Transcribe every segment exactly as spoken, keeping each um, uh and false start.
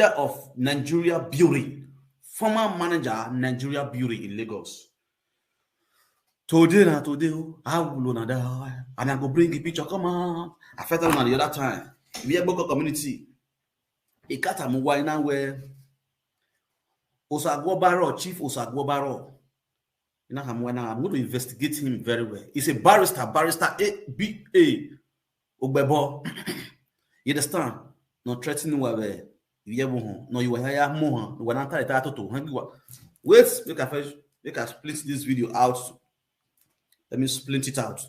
of Nigeria Brewery, former manager Nigeria Brewery in Lagos. Today na today o, a wulo na da, and I go bring the picture come out. I first tell una the other time, we Egboko community. Ikata mu wa ina we Osaguobarọ, Chief Osaguobarọ. Ina ha mu wa ina, I'm going to investigate him very well. He's a barrister, barrister A B A Ogbebo. You understand? No threaten wa we ye wo hon. No, you were here more. Wa na tare ta toto. Hang you. Wait, make I first, make I split this video out. Let me split it out.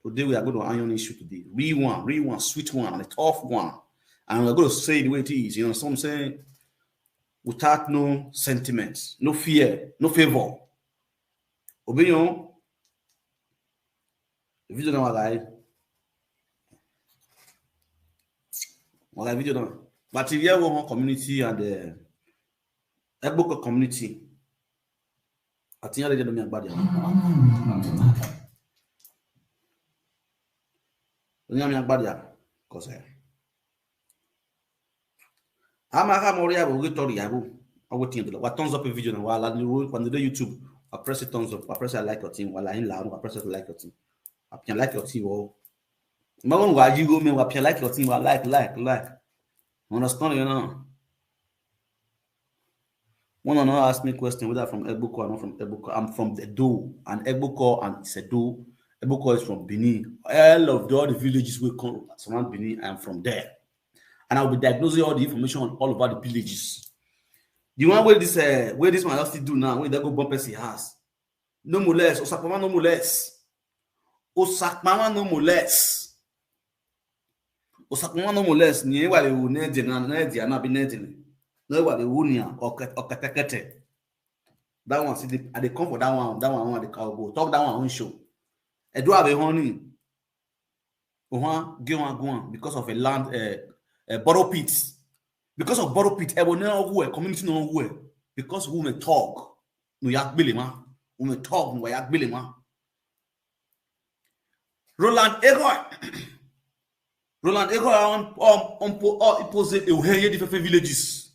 Today we are going to iron issue today. Real one, real one, sweet one, and a tough one. And we're going to say it the way it is. You know what I'm saying? Without no sentiments, no fear, no favor. Obiyon, video na wa ghae. Wa ghae video na. But if you ever want community and uh, Egboko community, I think I don't know me about them. Onye mi agbada, cause eh, ama ha mo ria bo get tori yabo. I wait till wa thumbs up video na, wa la ni ru kwa ni do YouTube. I press the thumbs up, I press I like your thing, wa la in la, I press I like your thing. I can like your thing, oh. Ma gon wa yi go me, wa can like your thing, wa like, like, like. You understand, you know? One another ask me question whether I'm from Egboko or not from Egboko. I'm from Edo, and Egboko and it's Edo. Egboko is from Benin. All of the, all the villages we come surround Benin, I'm from there. And I'll be diagnosing all the information all over the villages. The one where this uh, where this man just still do now, when they go bump person house. No molest, Osakpama no molest. Osakpama no molest. Osakpama no molest, ni wa le wo ne de na, ne de na bi ne de. No wa le wo ni a, oke-, oketekete. That one, see, the, I dey come for that one, that one, I dey call go. Talk that one, we show. Edo have a honey. Ohan, get one, go on, because of a land, uh, a borrow pit. Because of borrow pit, everyone know who a community know who a. Because women talk, no ya gbele ma. Women talk, no ya gbele ma. Roland Eroy. Roland Eroy on, on, on, po-, on, pose a way the different villages.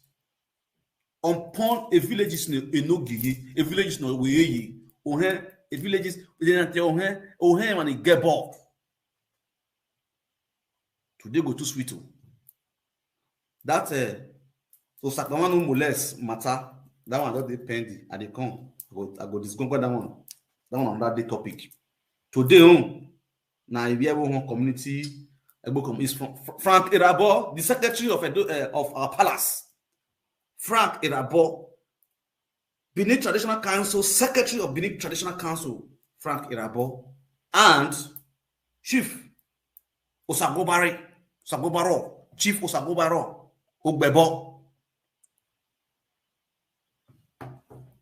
Upon a villages no, a no gigi, a villages no we ye. Ohen, a villages, they na tell ohen, ohen man get ball. Today go too sweet o. That uh, Osakpama no molest matter. That one just dey pending. I dey come. I go, I go discuss that one. That one another day topic. Today on, now if you ever want community, Egboko com-, is from Fr-, Frank Irabor, the secretary of Edo, uh, of our palace. Frank Irabor, Benin Traditional Council, Secretary of Benin Traditional Council, Frank Irabor, and Chief Osagobare, Osagobaro, Chief Osagobaro, Ogbebo.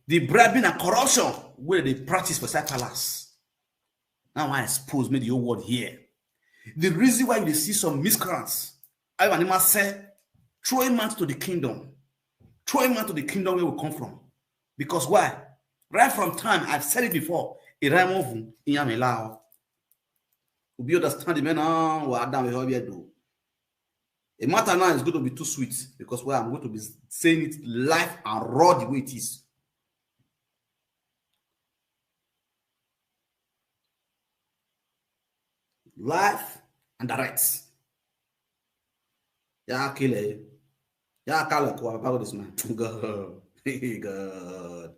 The bribing and corruption where they practice for side palace. Now I expose, make the whole world hear. The reason why you see some miscreants, I want him say, throw him out to the kingdom. Throw him out to the kingdom where we come from. Because why? Right from time, I've said it before, Iran move in Yamilao. We be understand the men now, what Adam will do. A matter now is going to be too sweet because why I'm going to be saying it live and raw the way it is. Live and direct. Ya kele. Ya kale ko, Papa God is man. God. God.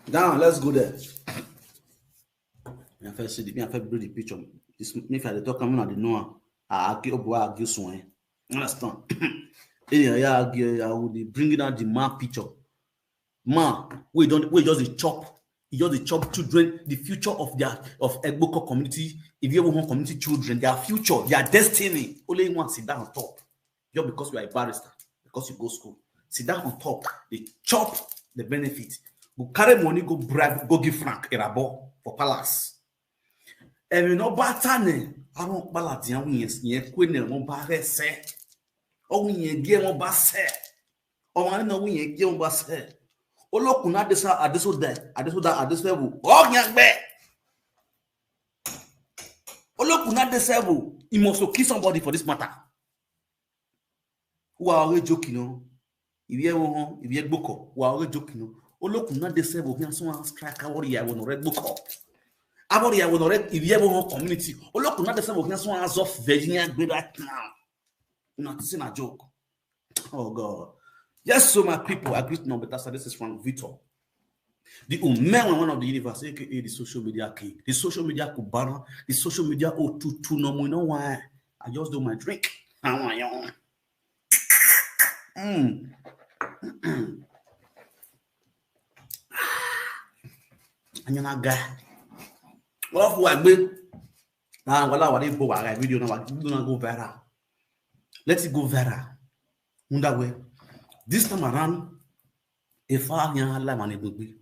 Now, let's go there. Me, I first see the, me, I first bring the picture. This, me, if I dey talk, I'm not the know. I argue, oh boy, I argue soon. Eh? Understand? Yeah, yeah, I argue, I will be bringing out the man picture. Man, we don't, we just dey chop. You just dey chop children, the future of their, of Egboko community, if you want community children, their future, their destiny. Only one sit down on top. Just because you are a barrister, because you go school. Sit down on top, they chop the benefit. Go carry money, go bribe, go give Frank Irabor for palace. Ẹmwẹ ne ọ ba ta nẹ, avbe ọkpaladian wẹ iyẹn, iyẹn kue nẹ, wẹ ba ghẹ sẹ. Ọ wẹ iyẹn gie wẹ ba sẹ. Ọmwa ne ọ wẹ iyẹn gie wẹ ba sẹ. Olokun na desa, adesoda, adesoda, adesẹvbo, ọ khian gbe. Olokun na desa ẹvbo, he must to kill somebody for this matter. Wa ọghe joke nọ, ivbi ẹvbo họn, ivbi ẹgbokọ, wa ọghe joke nọ. Olokun na desa ẹvbo khian sẹ strike avbe ọrriaẹvbo ne ọ rre ẹgbokọ. Avbe ọrriaẹvbo ne ọ rre ivbi ẹvbo họn community. Olokun na desa ẹvbo khian sẹ azọ vẹ yi iran gbe right now. Una think say na joke. Oh God. Yes, so my people, I greet none better, sir. This is Frank Victor, the Umewan, one of the universe, A K A the social media king, the social media Cubana, the social media Otutu no mu no wine. I just do my drink. I want you. Mm. Anyana guy. What for I be? Nah, wala wala bo wa video na wa do na go viral. Let it go viral. Wonder where. This time around, if I can hala man egbegbe.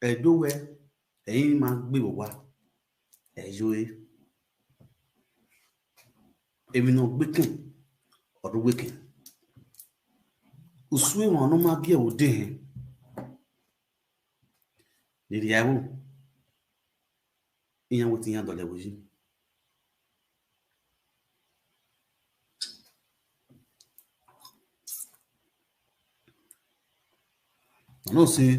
Ẹdo wẹ, ẹyin ma gbe vbe owa, ẹ yo re. Emwi ne ọ gbe kẹn, ọ do wẹ kẹn. Usun emwa ne ọ ma gie vbe odehẹn, ne rhie ẹvbo, iran wẹ te iran dọlọ ẹvbo yi. I know say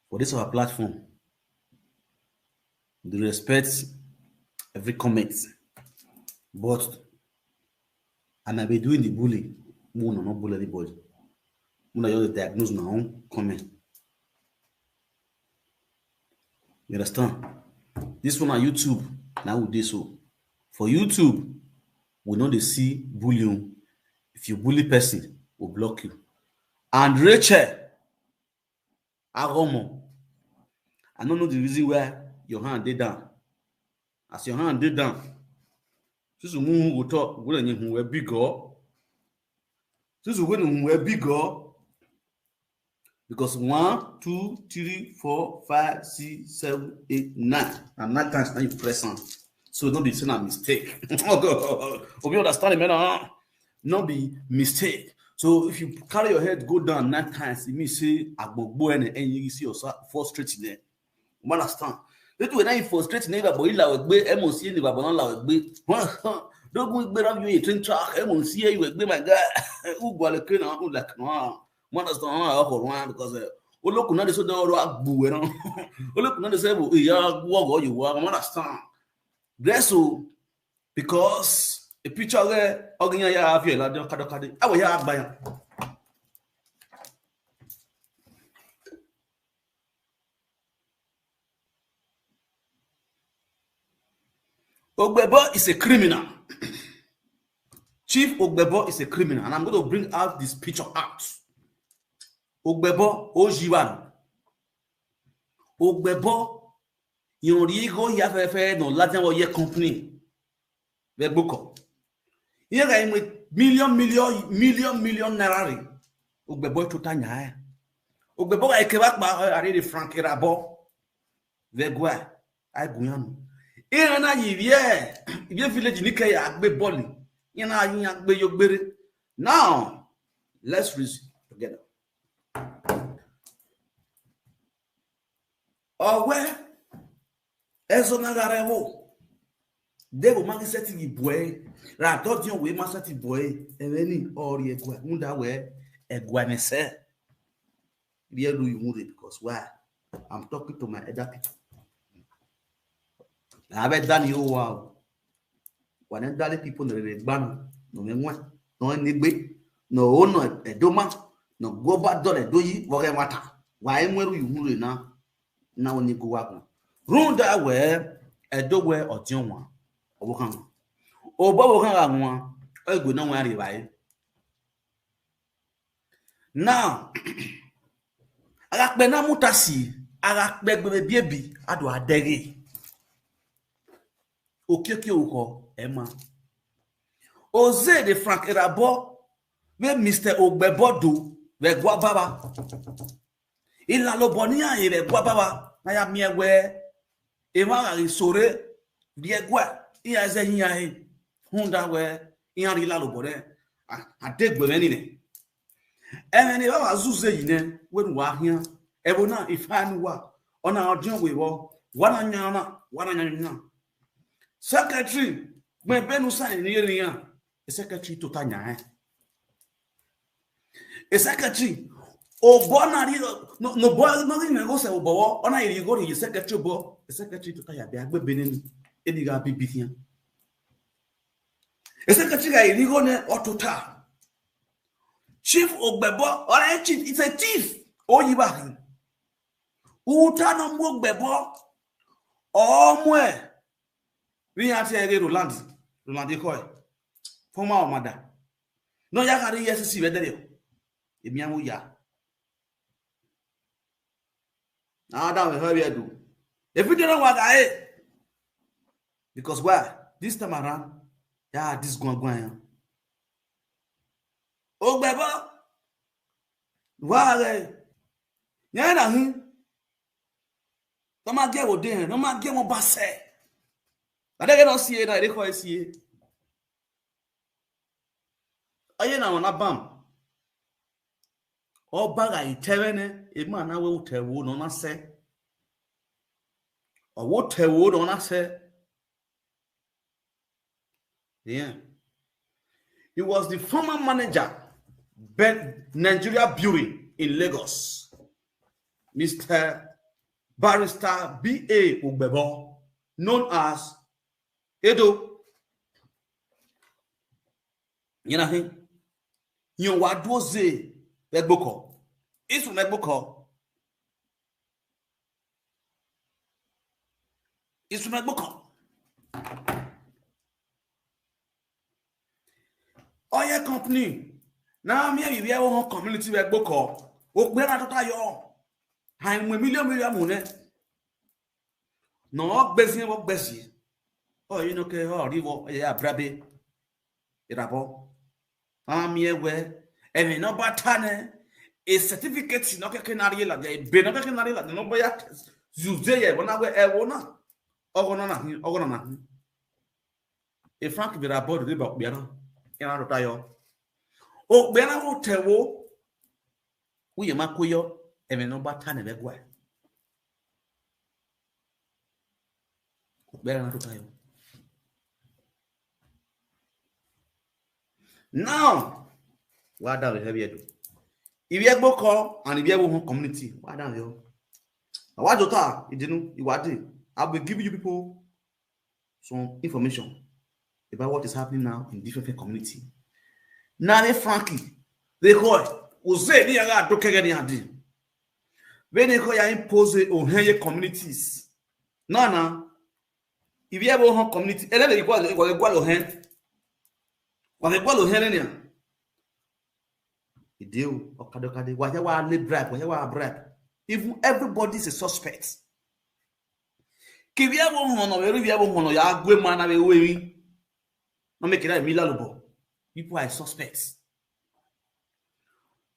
for this our platform, we dey respect every comment, but I might be doing the bully. Mo no no bully anybody. Mo na just dey diagnose my own comment. You understand? This one on YouTube, now we dey so. For YouTube, we no dey see bullying. If you bully person, we block you. And Rachel Agomo, I no know the reason why your hand dey down. As your hand dey down, since you move go talk, we don't need who big girl. Since we don't who big girl, because one, two, three, four, five, six, seven, eight, nine. And nine times now you press on. So don't be saying a mistake. Hope you understand me now. No be mistake. So if you carry your head go down nine times, it means say agbogbo ene and you see yourself frustrated there. You understand? This way now you frustrate neighbor, but you la egbe, M O C neighbor, but not la egbe. Don't go egbe around you in train track, M O C you egbe, my guy. Who go like na, who like na? You understand? Because olokun na dey so dey ọrọ agbu wẹ na. Olokun na dey say, "Bo iya wo go you wa." You understand? Dress o, because a picture there, ọgin ya ya have you la de kadokade. I will ya agba ya. Ogbebo is a criminal. Chief Ogbebo is a criminal, and I'm going to bring out this picture out. Ogbebo, Ojivan. Ogbebo, irẹn rhie igho hia fẹfẹ ne ọ ladian vbe ọ ye company vbe ẹgbokọ. Iran gha mu million, million, million, million naira rre. Ogbebo tota yan ẹn. Ogbebo gha kevbe akpa, a rhie Frank Erabọ vbe ẹguae, a gu iran nu. Iran na ye ivbi, ivbi village ni ke ya gbe ball, iran na ye iran gbe yo gbere. Now, let's reason together. Ọ wẹ, ẹzọ na gha rre ẹvbo, deghẹ ọ ma ghi sẹtin ghi bu ẹre, ra dọdiọn wẹ ma sẹtin bu ẹre, ẹmwẹ ni ọ rhie ẹguae, rhunmwuda wẹ ẹguae mwẹ sẹ. Rhie ẹre ru ye uhunmwu rre, because why? I'm talking to my elder people. Avbe ẹdẹ ni ho wa o. Wa ne elderly people ne rere gba nọ, ne ọ mwẹ ẹwaẹn, ne ọ mwẹ egbe, ne ọ ho ne ẹdẹ ma, ne ọ gu ọba dọlọ ẹdẹ yi vbe ọghe ẹmwata. Wa i mu ẹre ru ye uhunmwu rre na, na wẹ ne I gu uwa guan. Rhunmwuda wẹ, ẹdẹ wẹ ọdiọn wan, ọvbokhan wan. Obọ ọvbokhan gha wan, ọ i gue ne ọ wan rri evbare. Now, a gha kpẹ ne a muta si, a gha kpẹ egbe vbe ebiebi, a do a dẹghe. Okiekie orukhọ, ẹ ma. Ozede Frank Erabọ vbe Mister Ogbebo do vbe ẹguae Ababha. Ilalobọ ne iran he vbe ẹguae Ababha, ne a ya miẹn wẹẹ, emwa gha ghi sẹ ore rrie ẹguae, iran zẹ iran he, rhunmwuda wẹẹ, iran rhie ilalobọ nẹ, a, a degbe mwẹ ni nẹ. Ẹmwẹ ne evbavba zuze yi nẹ, wẹ ne uwa khian. Ẹvbo na, ifa ne uwa, ọna ọdiọn wevbọ, wa na yan na, wa na yan yan. Secretary, gbẹn ebe ne u sẹ ne irẹn iran, secretary tota yan rẹn. Secretary, obọ na rhie, ne obọ ne ọ ghi mwẹ igho sẹ obọ vbọ, ọ na rhie igho rhie ye secretary obọ, secretary tota ya bẹ agbebe nene, eni gha bibi khian. Secretary gha rhie igho nẹ, ọ tota. Chief Ogbẹbọ, ọre chief, it's a chief. Oyi vba hin. Uta ne ọ mu Ogbẹbọ, ọ muẹ vbe iran tie ẹghe Roland, Roland Ekhọe, former ọmada. Ne ọ ya gha rre E F C C vbe ẹdẹrriọ, emianmwẹ oya. A da mwẹ hẹ vbe ẹdu. E video na wa gha re. Because why? This time around, ya dis guan guan yan. Ogbẹbọ, wa ghe, yan na hin. Ne ọ ma gie ẹvbo de hẹn, ne ọ ma gie ẹmwẹ ọba sẹ. Adeghẹ ne ọ si e na, ere khọ e si e. Ọ ye na ọmwa na ban. Ọba gha i tẹ ẹmwẹ nẹ, emọ na wẹ otọ ẹvbo ne ọ na sẹ. Ọ wẹ otọ ẹvbo ne ọ na sẹ. Yeah. He was the former manager, Ben-, Nigeria Brewery in Lagos, Mister Barrister B A Ogbebo, known as Edo. Iran na hin, iran wa duo ze vbe ẹgbokọ. Isun vbe ẹgbokọ. Isun vbe ẹgbokọ. Ọ ye company ne a miẹn vbe ivbi ẹvbo họn community vbe ẹgbokọ. Okpia na tota yọ. Ha mu million million mu nẹ. Ne ọ gbe ziẹn vbe ọ gbe ziẹn. Ọ ye nọ ke ọ rri vbọ, ọ ye ya brabe. Irabọ. A miẹn wẹ, ẹmwẹ ne ọ ba ta nẹ, e certificate ne ọ kẹkẹ na rhie ladian, ebe ne ọ kẹkẹ na rhie ladian, ne ọ ba ya zuze ye ẹvbo na wẹ ẹvbo na, ọghọ na na hin, ọghọ na na hin. E Frank vbe ra bọọ dede ba okpia na, iran tota yọ. Okpia na vbe otọ ẹvbo, uye ma kue yọ, ẹmwẹ ne ọ ba ta nẹ vbe ẹguae. Okpia na tota yọ. Now, wa da vbe hẹ vbe Ẹdo. Ivbi ẹgbokọ and ivbi ẹvbo họn community, wa da vbe ọ. A wa jota, idinu, iwade. I will give you people some information about what is happening now in different, different community. Na vbe Frankie, vbe khọe, uze ne iran gha do kẹghẹ ne iran di. Vbene ekhọe ya impose ohẹn ye communities. Na na, ivbi ẹvbo họn community, ẹlẹvbe wa vbe gualọ ohẹn. Wa vbe gualọ ohẹn nẹ nian. Ideo, ọkadọkade, wa hia wa le bribe, wa hia wa bribe. Even everybody is a suspect. Ke ivbi ẹvbo họn nọ, vbe rre ivbi ẹvbo họn nọ, ya gu ema na vbe ru emwi. Nọ make that emwi lalobọ. People are suspects.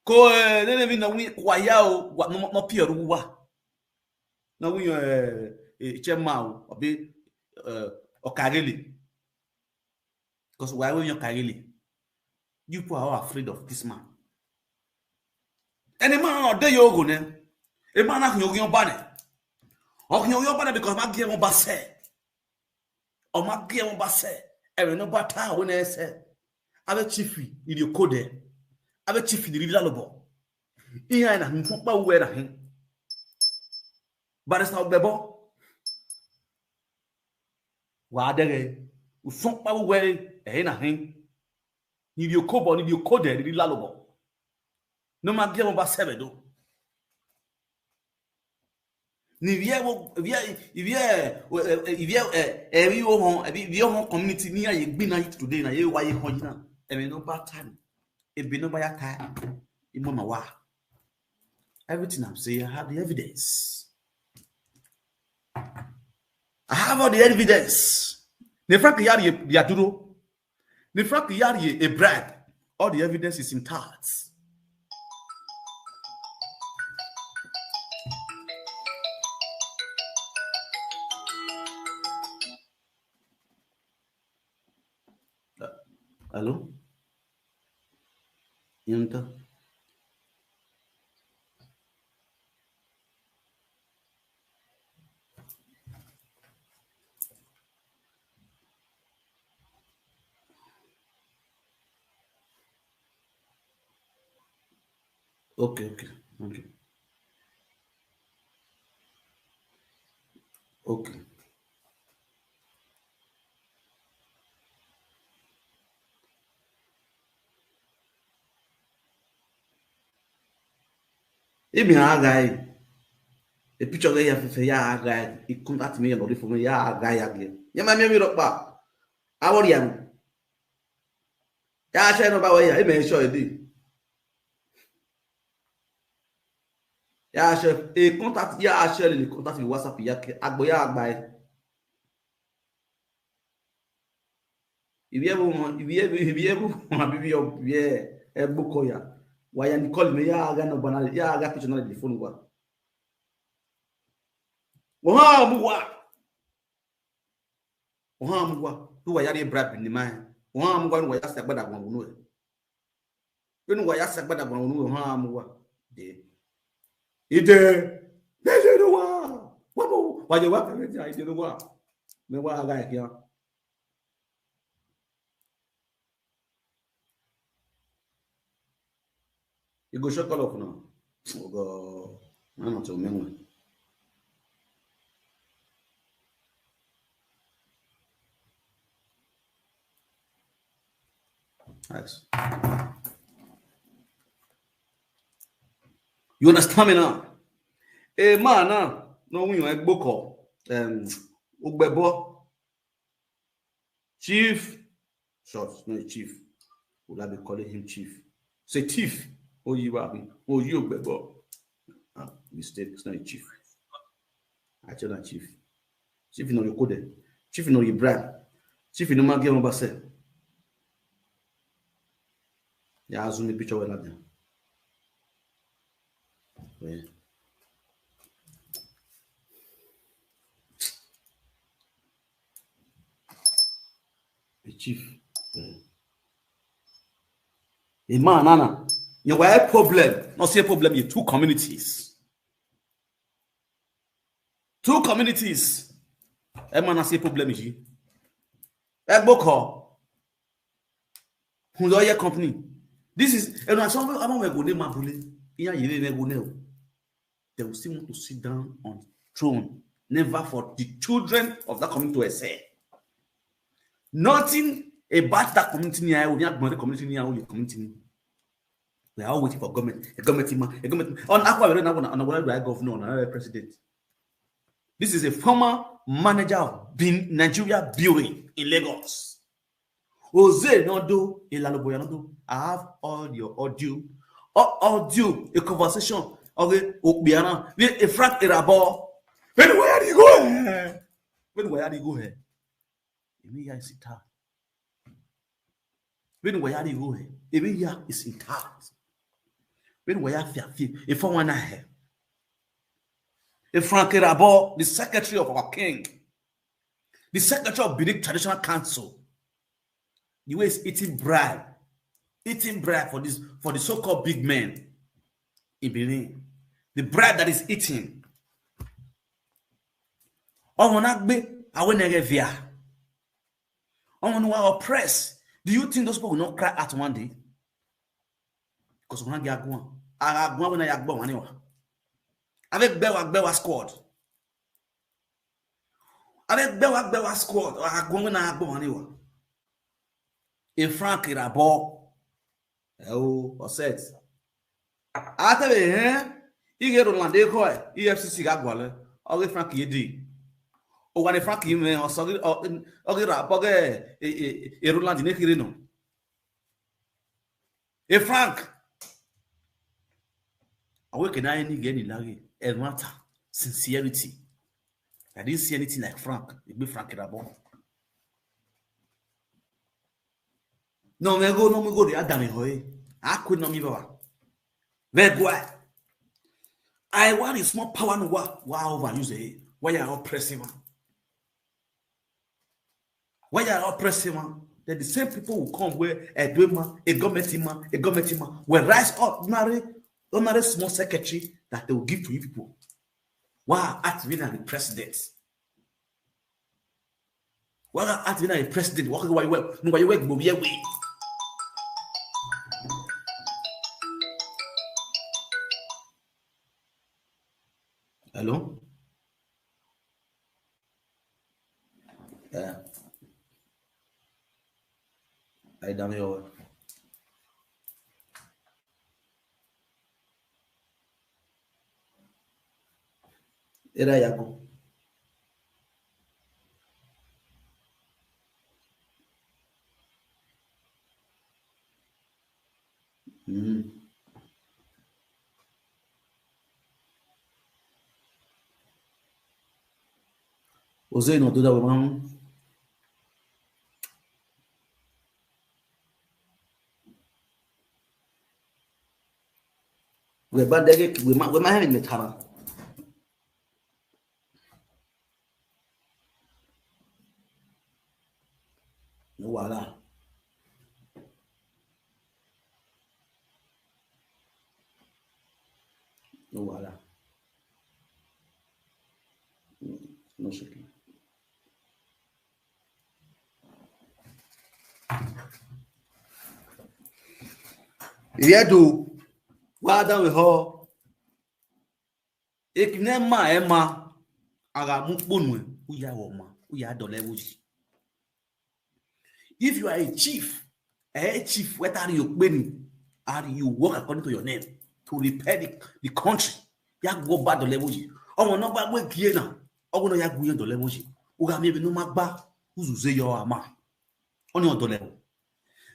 Ko, eh, nene emwi nọ wi, wa ya o, wa, nọ, nọ piẹ ru wa. Nọ wi, eh, eh, chairman o, abi, eh, Ọkaghele. Because wa ru emwi Ọkaghele. You people are all afraid of this man. Ẹni ma na de ye ogho nẹ, emọ na khian oghian ọba nẹ. Ọ khian oghian ọba nẹ because ọ ma gie ẹmwẹ ọba sẹ. Ọ ma gie ẹmwẹ ọba sẹ. Ẹmwẹ ne ọba ta wẹ ne ẹ sẹ. Avbe chief ni rhie oko dẹ. Avbe chief ni rhie lalobọ. Iran na hin, usọn ọkpa uwẹ na hin. Barrister Ogbebo. Wa dẹghẹ, usọn ọkpa uwẹ ẹre na hin. Ni rhie oko obọ, ni rhie oko dẹ, ni rhie lalobọ. Ne ọ ma gie ẹmwẹ ọba sẹ vbe Ẹdo. Ne ivbi ẹvbo, ivbi ẹ, ivbi ẹ, ivbi ẹ, ivbi ohọn, ivbi ohọn community ne iran ye gbinna yi today na, ye wa ye họn yi na. Ẹmwẹ ne ọ ba ta ni, ebe ne ọ ba ya ta, I mu ma wa. Everything I'm saying, I have the evidence. I have all the evidence. Ne Frank ya rhie, rhie aduro. Ne Frank ya rhie a bribe, all the evidence is intact. Hello? Yanta? Okay, okay, okay. Okay. Imi a gha e, e picture ghe ya fẹfẹ ya gha, e contact mi ya nọ rifo me ya gha ya gie. Ya ma miẹn emwi rhọkpa. Avbe ọ rhia mwẹ. Ya share number wẹ ya, imẹ sure edi. Ya share, e contact, ya share lele contact vbe WhatsApp ya ke, agbo ya gba e. Ivbi ẹvbo, ivbi ẹvbo, ivbi ẹvbo, ivbi ẹvbo, ivbi ẹgbokọ ya. Wa ya ni call mẹ, ya gha number na, ya gha picture na lele phone wa. Ohan mu wa. Ohan mu wa. Te uwa ya rhie bribe ni ma rẹn. Ohan mu wa, ne uwa ya sẹ agbada guan unu ẹre. Vbene uwa ya sẹ agbada guan unu ẹre, ohan mu wa. De. Ide. De, de, de wa. Wa bo, wa ye wa kẹrẹ dia, ide ne uwa. Mẹ wa gha khian. I go shut all up now. Oh God, man, not to me. Nice. You understand me now? A man now, no win your book or um, Ugbebo. Chief, short, it's not a chief. Would I be calling him chief? Say chief. Oh, you are me. Oh, you, Ugbebo. Ah, mistake. It's not a chief. I tell that chief. Chief, you know, you could. Chief, you know, you brand. Chief, you know, my game over sir. Ya zoom the picture well up there. Yeah. The chief. Yeah. A man, nana. You were a problem. Not see a problem in two communities. Two communities. A man, I see a problem. Ẹgbokọ. Who do your company? This is, and I saw, I don't go there, my bully. Yeah, you didn't go there. They will still want to sit down on throne. Never for the children of that community to excel. Nothing about that community near you, near the community near you, community. We are all waiting for government. A government man, a government. On Akwa, we don't have one, on our governor, on our president. This is a former manager of Bin Nigeria Building in Lagos. Oze no do, Ilaloboya no do. I have all your audio. All audio, a conversation. Okay, Okpiana, a Frank Irabor. Vbene uwa ya rhie igho hẹ. Vbene uwa ya rhie igho hẹ. Emwi ya is intact. Vbene uwa ya rhie igho hẹ. Emwi ya is intact. Vbene uwa ya fiafie, a four one nine hẹ. A Frank Irabor, the secretary of our king. The secretary of Benin Traditional Council, the way he's eating bribe, eating bribe for this, for the so-called big men in Benin, the bribe that is eating. Ọmọ na gbe, a wẹ ne ẹ ghẹ viọ. Ọmọ ne uwa oppress. Do you think those people will not cry out one day? Because uwa gha guan. A gha guan wẹ na ya gbe ọmwa ni uwa. Avbe gbe wa, gbe wa squad. Avbe gbe wa, gbe wa squad, a gha guan wẹ na gbe ọmwa ni uwa. A Frank Irabor. Ẹ o, ọ set. A te vbe hẹn, ighẹ Roland ekhọe, E F C C gha gualọ, ọ ghe Frank ye dee. Owa ne Frank mwẹ, ọ sẹ ọghe, ọ, ọ ghe Irabor ghe, e, e, e Roland ne kherhe nọ. A Frank. A wẹ ke na rẹn ne I ghẹ ni laghe, ẹmwata, sincerity. I didn't see anything like Frank, egbe Frank Irabor. Ne ọ mwẹ igho, ne ọ mu igho rhie a danmwehọ ẹre, a kue ne ọ miẹn evbavba. Vbe ẹguae, a i wa rhie small power ne uwa, wa overuse ẹre, wa ya oppress emwa. Wa ya oppress emwa. Then the same people will come where Edo man, a government man, a government man will rise up, ordinary, ordinary small secretary that they will give to you people. Wa act vbene a ghi president. Wa gha act vbene a ghi president, wa gha wa ye wẹ, ne uwa ye wẹ gbe ovbi ẹwe. Hello? Yeah. I don't know. Era ya go. Mm. Ozẹ ne ọ do da wẹ ma ru. Wẹ ba dẹghe, wẹ ma, wẹ ma hẹn mẹ tama. No wahala. No wahala. No shaking. Ivbi Ẹdo, wa danmwehọ. Eki ne ma ẹn ma, a gha mu ukpo nuẹn, u ya ghọ ma, u ya dọlọ ẹvbo yi. If you are a chief, a chief, wẹ ta rhie okpe ni, and you work according to your name to repair the, the country, ya gu Ọba dọlọ ẹvbo yi. Ọmọ ne ọ gba gbe gie na, ọ wẹ ne ọ ya gu iran dọlọ ẹvbo yi. U gha miẹn vbene ọ ma gba, u zuze yọ a ma. Ọnii ọ dọlọ ẹvbo.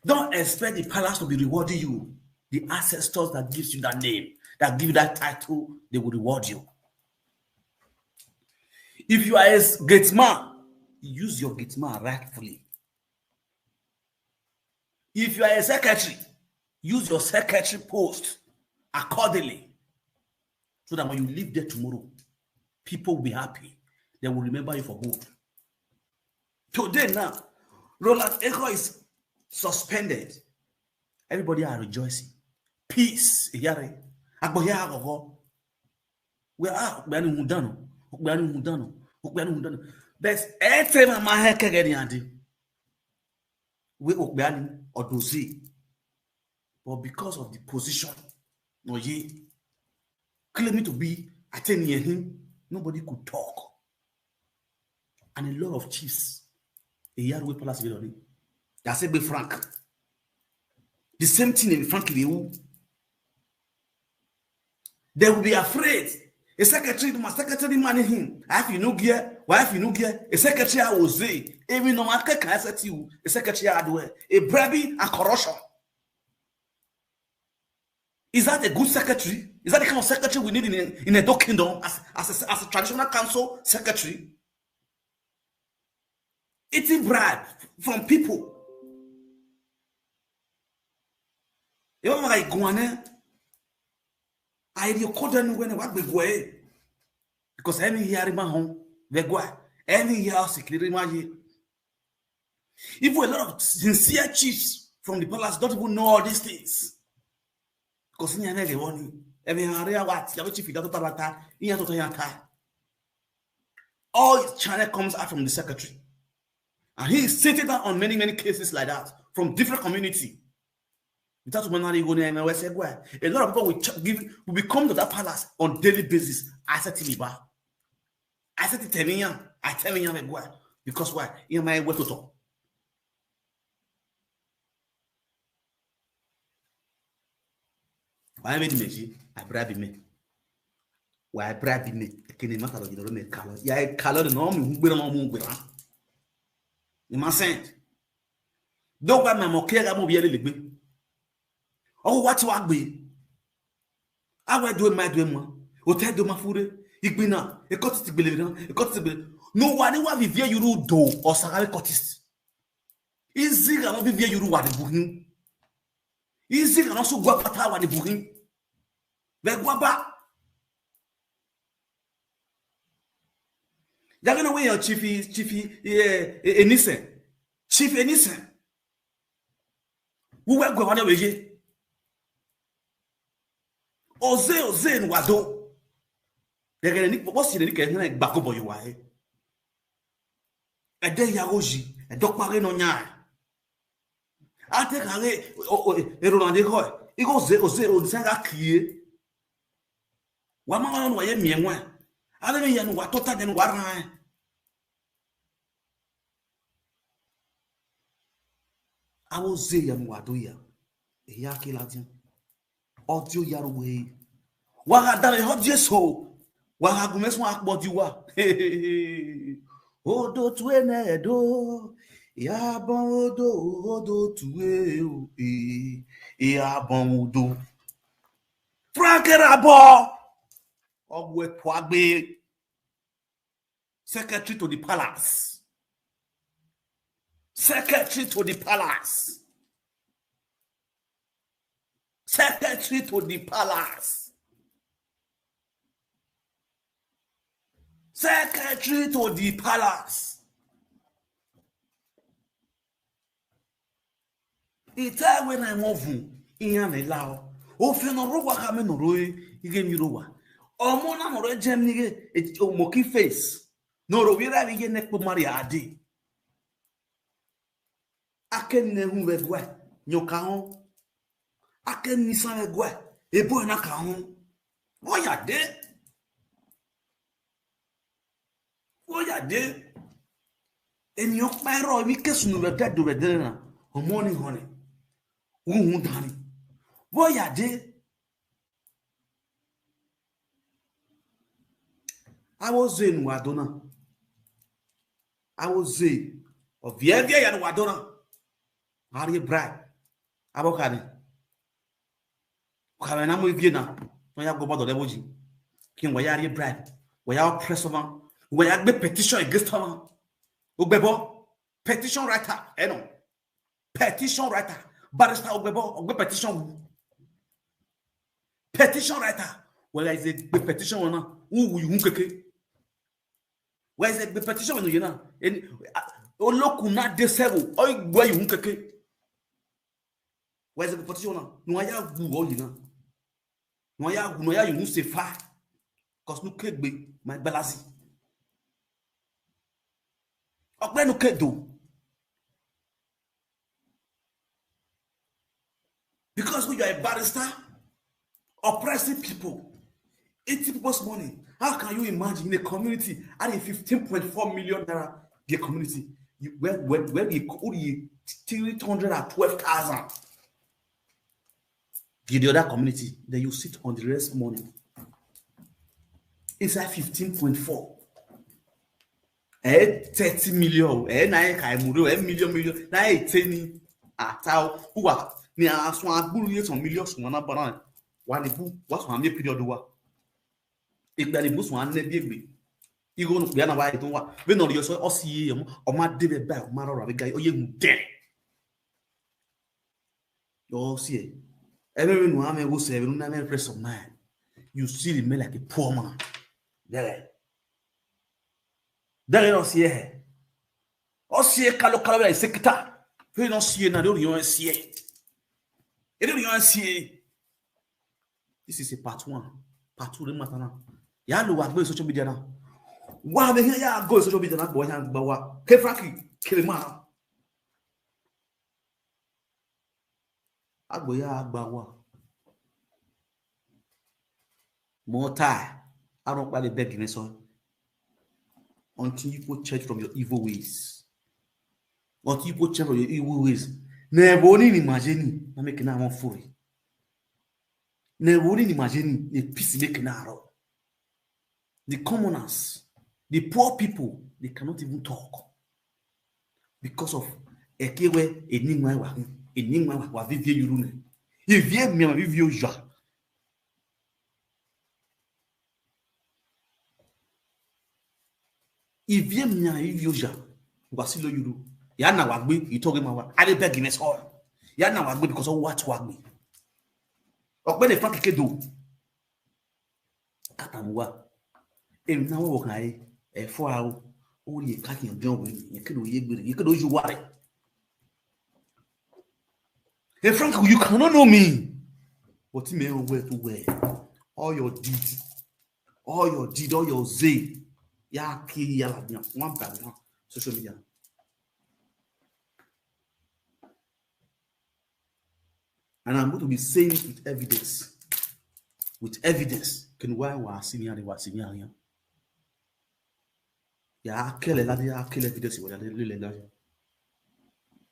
Don't expect the palace to be rewarding you. The ancestors that gives you that name, that give you that title, they will reward you. If you are a s-, gate man, use your gate man rightfully. If you are a secretary, use your secretary post accordingly, so that when you leave there tomorrow, people will be happy. They will remember you for good. Today now, Roland Ekho is suspended. Everybody are rejoicing. Peace. Iyare. Agbọn hia ghọghọ. Wẹ a, okpia ni rhunmwuda nọ, okpia ni rhunmwuda nọ, okpia ni rhunmwuda nọ. But ẹ te ma ma hẹn kẹghẹ nian dee. Wẹ okpia ni ọ do zẹ. But because of the position, nọ ye claiming to be Ateniẹn hin, nobody could talk. And a lot of chiefs, a year away palace vbe lọni. That's a big Frank. The same thing in Frank Lewu. They will be afraid. A secretary, my secretary money him. I have you no gear. Why have you no gear? A secretary I will say, even no one can accept you. A secretary I do it. A bribery and corruption. Is that a good secretary? Is that the kind of secretary we need in a, in Edo Kingdom as, as a, as a traditional council secretary? Eating bribe from people. Ẹ ma ma gha guan nẹ, a i rhie okọ dẹ ne uwẹ nẹ, wa gbe guẹ. Because ẹmwẹ hia rre ma họn vbe ẹguae, ẹmwẹ hia sikiri rre ma ye. Even a lot of sincere chiefs from the palace don't even know all these things. Because iran mwẹ ghe vbọ ni, ẹmwẹ iran rre, a wa tie avbe chief da tota rua ta, iran tota iran ta. All his channel comes out from the secretary. And he is sitting down on many, many cases like that from different community. Without humanity, a lot of people will ch-, give, will be coming to that palace on daily basis. I said to me, ba, I said to tell me, I tell me, because why? Iran ma wẹ toto. Wa vbe ni mẹ ye, a bribe mẹ. Wa bribe mẹ, ekene ma ka lọ ye nọ mẹ ka lọ. Ya ka lọ nọ, mu gbe nọ, mu gbe ra. I ma send. Do wa ma mo ke ga mo bi ele legbe. Ọ wa ti wa gbe. A wẹ do ma do ma. Otẹ do ma fure. Igbina, e cultist gbele na, e cultist gbele. No wa ni wa vivie yuru do, ọ sa gha vbe cultist. Izi gha no vivie yuru wa ni bu hin. Izi gha no su gua pata wa ni bu hin. Vbe gua ba. Daghe na wẹ yan Chief, Chief, eh, eh, Enisen. Chief Enisen. Uwẹ gu ẹmwẹ ne vbe ye. Oze, oze ne uwa do. Ẹghẹ ne ni kpokpo si ne ni kẹ hẹn gba kobọ ye uwa he. Ẹdẹ ya gho yi, ẹdẹ ọkpa ghe ne ọ yan. A te kha ghe, o, o, erhunmwu dehọ, igho oze, oze, oze gha kie. Wa ma wa nọ ne uwa ye miẹn ẹwaẹn. Avbe emwi hia ne uwa tota, ẹdẹ ne uwa rran rẹn. Avbe oze hia ne uwa do ya, ehia ke ladian. Ọdẹ oya ru wẹ, wa gha danmwehọ die eso, wa gha gu mwẹ suẹn akpọ die uwa. Odo tue nẹ do, ya bọ odo, odo tue o, e, ya bọ odo. Frank Erhabor, ọ wẹ tuagbe. Secretary to the palace. Secretary to the palace. Secretary to the palace. Secretary to the palace. I ta wẹ na ẹmwẹ ọvun, iran mwẹ lao. Ofian ne ọ rre owa khama ne ọ rre ighe emwi rre owa. Ọmọ na ne ọ rre Germany ghe, e, monkey face. Ne ọ rre ovbi erha vbe iye ne ẹkpo ma rria dee. A ke ne ehun vbe ẹguae, yan ọka họn. A ke ne isan vbe ẹguae, ebo ẹre na ka họn. Vbe ọ ya dee? Vbe ọ ya dee? Emwi ọkpa i rrọọ, emwi ke sunu vbe ẹdẹ do vbe ẹdẹrẹ na, ọmọ ni họn nẹ, uhunmwu dan ni. Vbe ọ ya dee? Avbe oze ne uwa do na, avbe oze, ọviẹnviẹn hia ne uwa do na, a rrie bribe. Avbe ọkha ni, ọkha mwẹ na mu ivie na, ne ọ ya gu obọ dọlọ ẹvbo yi, khian wa ya rrie bribe, wa ya oppress ọmwa, wa ya gbe petition against ọmwa. Ogbẹbọ, petition writer, ẹ nọ. Petition writer, barrister Ogbẹbọ, ọ gbe petition wu. Petition writer, wẹ gha ze gbe petition na, u wu ihun keke. Wẹ ze gbe petition ne u ye na, eni, a, olokun na de sẹvbo, ọ i gbe ihun keke. Wẹ ze gbe petition na, ne uwa ya wu ọ ye na. Ne uwa ya wu, ne uwa ya ye unu sefa. Cause ne u ke gbe ma gbalasi. Ọkpẹn ne u ke do. Because you are a barrister, oppressing people, eating people's money. How can you imagine in a community, out of fifteen point four million naira, the community, you, where, where, where you, who you three hundred and twelve thousand? Give the other community, then you sit on the rest money. Inside fifteen point four. Eh, thirty million, eh, na e ka emure, eh, million, million, na e te ni ata o, uwa, ni a suẹn agburu ye some million suẹn na bara, wa ni bu, wa suẹn amie period wa. Ikpia ni bu suẹn ane bi egbe. Igho nu kpia na wa e tọn wa. Vbene ọ rhie ọsọ, ọ si ye ọmọ, ọ ma de vbe ba, ọ ma rọra vbe ga, ọ ye mu dẹ. Ọ si ẹe. Ẹmwẹ vbene u mwẹ wo sẹ, vbene u na mwẹ rest of mind. You still remain like a poor man. Dẹghẹ. Dẹghẹ ne ọ si ẹe hẹ. Ọ si ẹe kalo kalo vbe isekita. Vbene ọ si ẹe na, erriọ ọnrẹn si ẹe. Erriọ ọnrẹn si ẹe. This is a part one. Part two rre ma ta na. Ya lo wa gbe social media na. Wa vbe hia ya go social media na, gbe wa hia gba wa. Ke Frankie, kere ma na. Agbo ya gba wa. Mọ ta, a rhọkpa vbe beg mwẹ sọ. Until you people change from your evil ways. Until you people change from your evil ways. Ne ẹvbo ni ni ma ye ni, na make na wọn fure. Ne ẹvbo ni ni ma ye ni, ne peace make na rọ. The commoners, the poor people, they cannot even talk. Because of, ẹke wẹ, eni nwa wa, eni nwa wa, wa vivie yuru nẹ. Ivie miẹn vivie oya. Ivie miẹn vivie oya, wa si lo yuru. Ya na wa gbe, itọghe ma wa. A vbe beg mwẹ sọ. Ya na wa gbe because ọ wa tuagbe. Ọkpẹn ne Frank ke do. Ka tama uwa. Emwi na wọ khan re, ẹfua o, u rhie ka khian biọn wẹ, ye ke do ye egbe rre, ye ke do ye uwa rre. Hey, Frank, you cannot know me. But me, oh, well, too well. All your deed, all your deed, all your zeal, ya kie ya la bian, one by one, social media. And I'm going to be saying it with evidence. With evidence. Kene why wa si ni are, wa si ni are. Ya kẹlẹ ladi, ya kẹlẹ evidence wẹ lele na.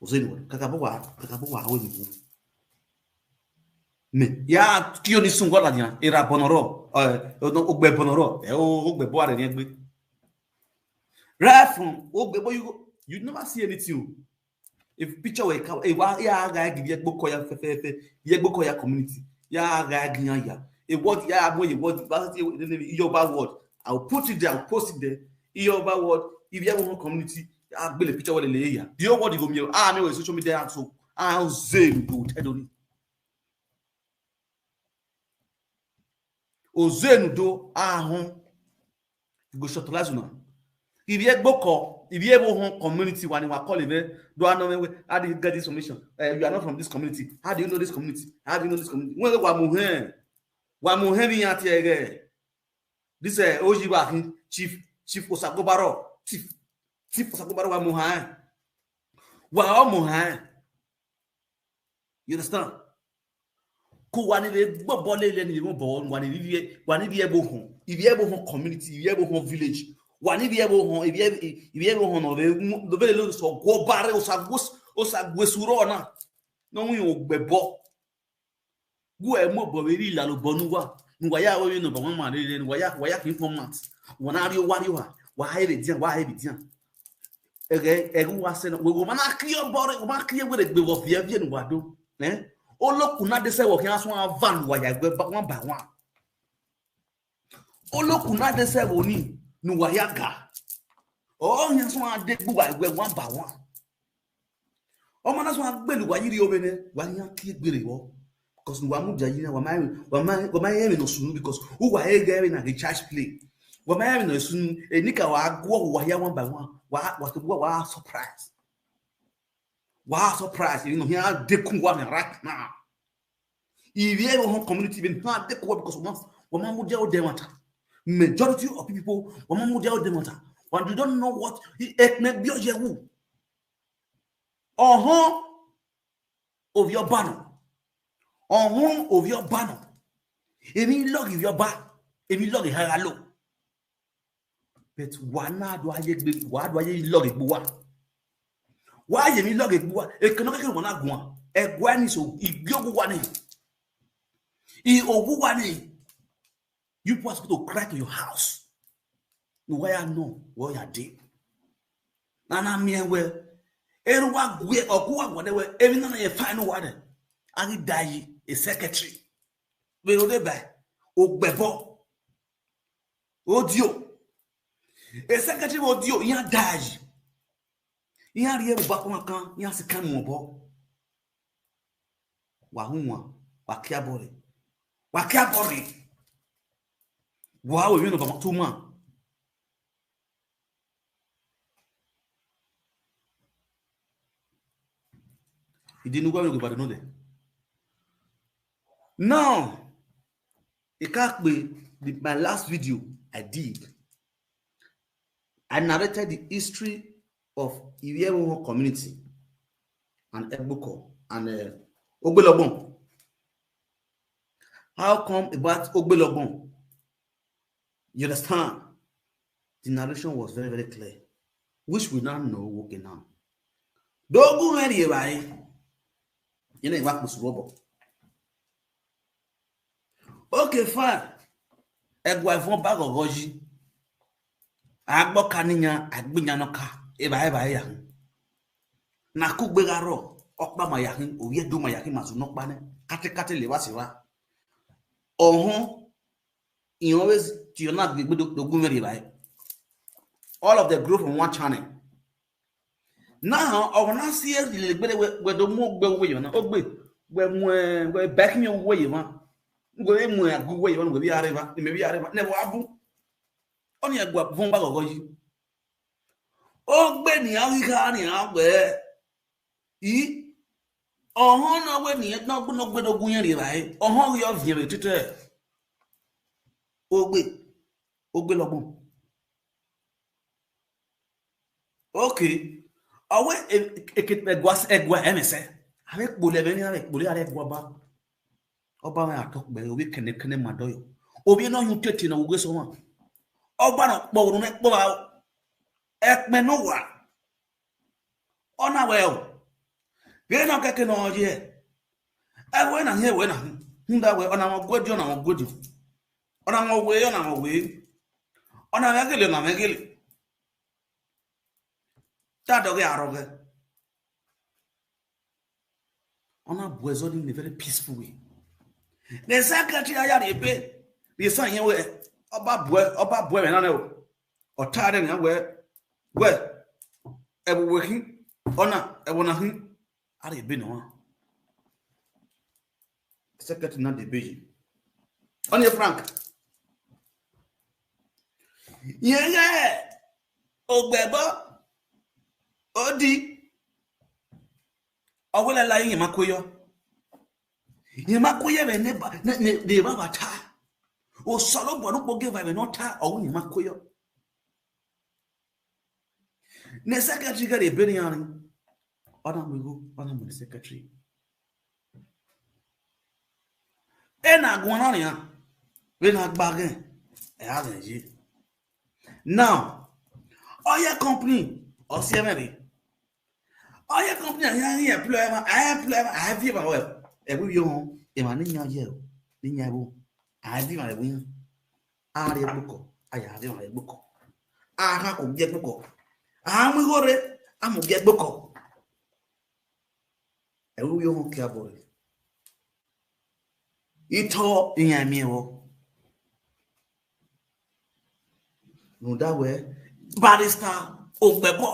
Ozenu, kakabọ wa, kakabọ wa ho ni. Mẹ ya kio ni sun gọla dian, era bọnọ rọ, eh, ogbe bọnọ rọ, eh, o, ogbe bọ are ni egbe. Right from ogbe bọ, you, you never see anything o. If picture were come, e wa ya gha give ye gboko ya fẹfẹfẹ, ye gboko ya community, ya gha give yan ya. A word ya mo ye word, ba se ye ba word. I will put it there, I will post it there. Ye ba word, if you have one community, I will picture where they ya. The whole world go me, ah, me with social media so, ah, Ozenu do tell you. Ozenu do ahun. You go shortlize una. If you gboko, if you ever home community one, you are calling me, do I know me? How do you get this information? Uh, you are not from this community. How do you know this community? How do you know this community? When wa mu hen, wa mu hen ni ati ege. This, uh, Oji wa hin, Chief, Chief Osagobaro, Chief, Chief Osagobaro wa mu hen. Wa mu hen. You understand? Ko wa ni vbe gbobọ lele ni vbe obọ, wa ni vbe, wa ni vbe ẹvbo họn, ivbi ẹvbo họn community, ivbi ẹvbo họn village, wa ni vbe ẹvbo họn, ivbi ẹvbo họn nọ vbe, vbe lele Osaguobare, Osagues-, Osaguesu rọ na, ne ọ winna ogbẹbọ. Gu ẹ mu obọ vbe rri lalobọ ne uwa, ne uwa ya ru emwi ne ọ ba wan ma rere, ne uwa ya, wa ya khin format, wa na rri owa rri owa, wa he vbe edian, wa he vbe edian. Ẹghẹ, ẹghẹ uwa sẹ na, wẹ, wẹ ma na krie obọ rre, wẹ ma krie wẹ rre egbe vbe ọviẹnviẹn ne uwa do. Eh? Olokun na de sẹ vbe ọ khian suẹn ava ne uwa ya egbe ba, one by one. Olokun na de sẹ vbe oni ne uwa ya ga. Ọ khian suẹn a de gbe uwa egbe one by one. Ọ ma na suẹn a gbele uwa yi rrie ovbe nẹ, wa khian tie egbe rre vbọ. Because ne uwa mudia yi na, wa ma, wa ma, wa ma rẹn emwi ne ọ sunu, because uwa he ghẹ vbe na ghe child's play. Wa ma rẹn emwi ne ọ sunu, enikaro a guọghọ uwa hia one by one. Wa, wa, wa, wa surprise. Wa surprise, emwi ne ọ khian dekun uwa nẹ right now. Ivbi ẹvbo họn community vbe na dekun uwa because wa ma, wa ma mudia odẹ ẹmwata. Majority of people, wa ma mudia odẹ ẹmwata. And you don't know what, ekpẹn gbe ọ ye wu. Ọhọn ovbi ọba nọ. Ọhọn ovbi ọba nọ. Emwi lọghe ivbi ọba, emwi lọghe eha gha lo. But wa na do a ye egbe, wa do a ye lọghe egbe uwa. Wa ye emwi lọghe egbe uwa, eke ne ọ keke wa na guan, ẹguae ni so, igie ogu uwa ni. I ogu uwa ni. You people are supposed to cry to your house. Ne uwa ya nọ, wẹ ọ ya dee. Na na miẹn wẹ, erha uwa gue, ọgua uwa guan wẹ, emwi na na ye fine uwa nẹ. A ghi da yi, a secretary. Vbe rode ba, ogbẹbọ. Odio. A secretary vbe odio, iran da yi. Iran rhie vbe obọ akan, iran si kan mu obọ. Wa hu wan, wa kiabọ rre. Wa kiabọ rre. Wa ru emwi ne ọ ba ma tu ma. Ìdí ne uwa vbe gu ibadẹ nọ dẹ. Now, I ka kpe the, my last video I did, I narrated the history of Ivbi Ẹvbo Họn community and Ẹgbokọ and, uh, Ogbelọgbọn. How come about Ogbelọgbọn? You understand? The narration was very, very clear, which we now know, okay, now. Do gu mwẹ rhie evbare. Yẹn na wa kposu vbe obọ. Okay, fine. Ẹguae vuọn ba ghọghọ yi. A gbe ọka ne iyan, a gbe iyan ne ọka. Evbare evbare ya hin. Ne a kugbe gha rrọọ, ọkpa ma ya hin, ovbi Ẹdo ma ya hin, ma zẹ ne ọkpa nẹ. Katekate levba sẹ evba. Ọhọn, iran vbe tie ọna gbe egbe do, do gu mwẹ rhie evbare. All of them grow from one channel. Na, ọ na si ẹre lele egbe wẹ, wẹ do mu ogbe uwu ye emwa na, ogbe, wẹ mu, wẹ ba ẹkhin uwu ye emwa. Wẹ vbe mu agu uwu ye emwa, wẹ vbe a rre evba, imẹ vbe a rre evba, ne ẹvbo a bun. Ọnii ẹguae vuọn ba ghọghọ yi. Ogbe ne iran ghi kha ne iran wẹ, I, ọhọn na wẹ ne iran na gbe ne ọ gbe do gu iran rhie evbare, ọhọn ghi ọ viẹn vbe otitẹ. Ogbe, Ogbelọgbọn. Okay. Ọ wẹ e, e, e, ẹguae, ẹguae ẹmwẹ sẹ. A vbe kpolo ẹmwẹ ni, a vbe kpolo aro ẹguae ọba. Ọba mwẹ a tọ kpẹre, ovbi kẹnẹkẹnẹ ma dọyọ. Ovbi ne ọ hin otete ne ọ wu ghe sẹ ọmwa. Ọba ne ọ kpọ vbe unu nẹ kpọ vbe aro. Ẹkpẹn ne uwa, ọ na wẹ o. Vbene ọ kẹke ne ọ ye, ẹvbo na hin, ẹvbo na hin. Rhunmwuda wẹ, ọna mwẹ ọguẹdi, ọna mwẹ ọguẹdi. Ọna mwẹ ọvbehe, ọna mwẹ ọvbehe. Ọna mwẹ gele, ọna mwẹ gele. Te a dọghe a rrọọ ghẹ. Ọ na bu ẹzọ nii in a very peaceful way. Ne secretary ya rhie ebe, rhie esan yẹn wẹ, ọ ba bu ẹ, ọ ba bu ẹmwẹ na nẹ o. Ọ ta rẹ nian wẹ, wẹ, ẹvbo wẹ khin, ọna, ẹvbo na khin, a rhie ebe nọ ọnrẹn. Secretary na de ebe yi. Ọnii Frank. Yẹn ghẹ ogbẹbọ, odi, ọ wẹ la la yẹn ma kue yọ. Yẹn ma kue yọ vbe ne ba, ne, ne, ne evbavba ta. Osanobua ne ukpogieva vbe ne ọ ta, ọ wẹ yẹn ma kue yọ. Ne secretary ghe rhie ebe ne iran rin, ọ na mu igho, ọ na mu ne secretary. Ena guan na nian, vbene a gba ghẹ, ẹ a ghẹ ye. Now, ọ ye company, ọ si ẹmwẹ rre. Ọ ye company, a ya ghi employ ẹmwẹ, a employ ẹmwẹ, a viọ emwa wẹ, ẹvbo ivbi ohọn, emwa ne iyan ye, ne iyan ẹvbo, a viọ emwa vbe iran. A rrie ẹgbokọ, a ya rrie emwa vbe ẹgbokọ. A khan ke ogie ẹgbokọ. A mu igho rre, a mu ogie ẹgbokọ. Ẹvbo ivbi ohọn ke abọ rre. Itọ iran miẹn vbọ. Rhunmwuda wẹ, barrister Ogbẹbọ,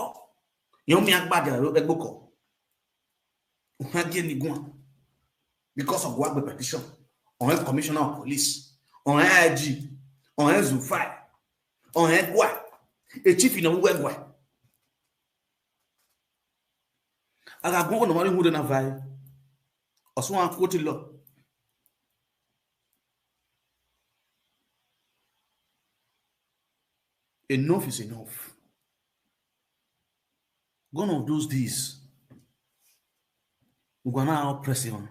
yẹn ọ miẹn agbada ẹgbokọ. Uhan gie ni guan because ọ gua gbe petition. Ọ rẹn commissioner of police, ọ rẹn I G, ọ rẹn Zulfai, ọ rẹn ẹguae, e chief ne ọ ru ẹguae. A gha gu ọghe ne ọ ma rhie uhunmwu rre na va ẹre, ọ suẹn quote law. Enough is enough. Gone of those days. Ugbẹn na oppress emwa.